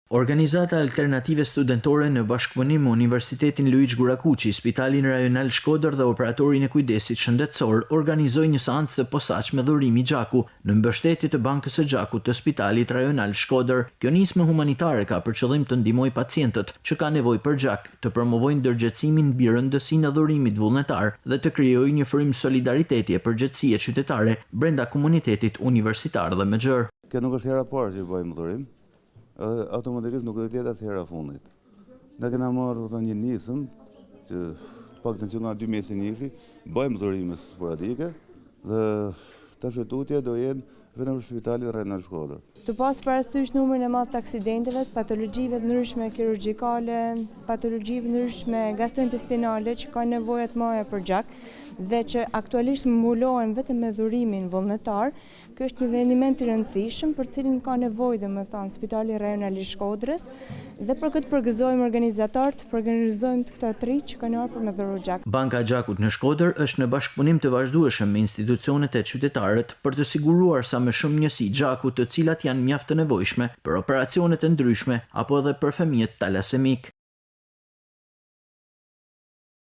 Organizata Alternative Studentore në bashkëpunim me Universitetin Luigj Gurakuqi, Spitalin Rajonal Shkodër dhe Operatorin e Kujdesit Shëndetësor organizoi një seancë të posaçme dhurimi gjaku në mbështetje të Bankës së Gjakut të Spitalit Rajonal Shkodër. Kjo nismë humanitare ka për qëllim të ndihmojë pacientët që kanë nevojë për gjak, të promovojë ndërgjegjësimin mbi rëndësinë e dhurimit vullnetar dhe të krijojë një frymë solidariteti e përgjegjësie qytetare brenda komunitetit universitar dhe më gjerë. Kjo nuk është hera e parë që bëjmë dhurim, Edhe automatikisht nuk do të jetë as hera e fundit. Ne kena marrë do të thonë një nisëm që të paktën që nga 2021 bëjmë dhurime sporadike dhe tash e tutje do jenë vetëm për spitalin rajonal Shkodër. Tu pas parasysh numrin e madh të aksidenteve, të patologjive të ndryshme kirurgjikale, patologjive të ndryshme gastrointestinale që kanë nevoja të mëdha për gjak dhe që aktualisht mbulohen vetëm me dhurimin vullnetar, Ky është një eveniment i rëndësishëm për të cilin ka nevojë domethënë Spitali Rajonal i Shkodrës dhe për këtë përgëzojmë organizatorët, përgëzojmë këta të rinj që kanë ardhur për me dhuru gjak. Banka e Gjakut në Shkodër është në bashkëpunim të vazhdueshëm me institucionet e qytetarët për të siguruar sa më shumë njësi gjaku të cilat janë mjaft të nevojshme për operacionet e ndryshme apo edhe për fëmijët talasemikë.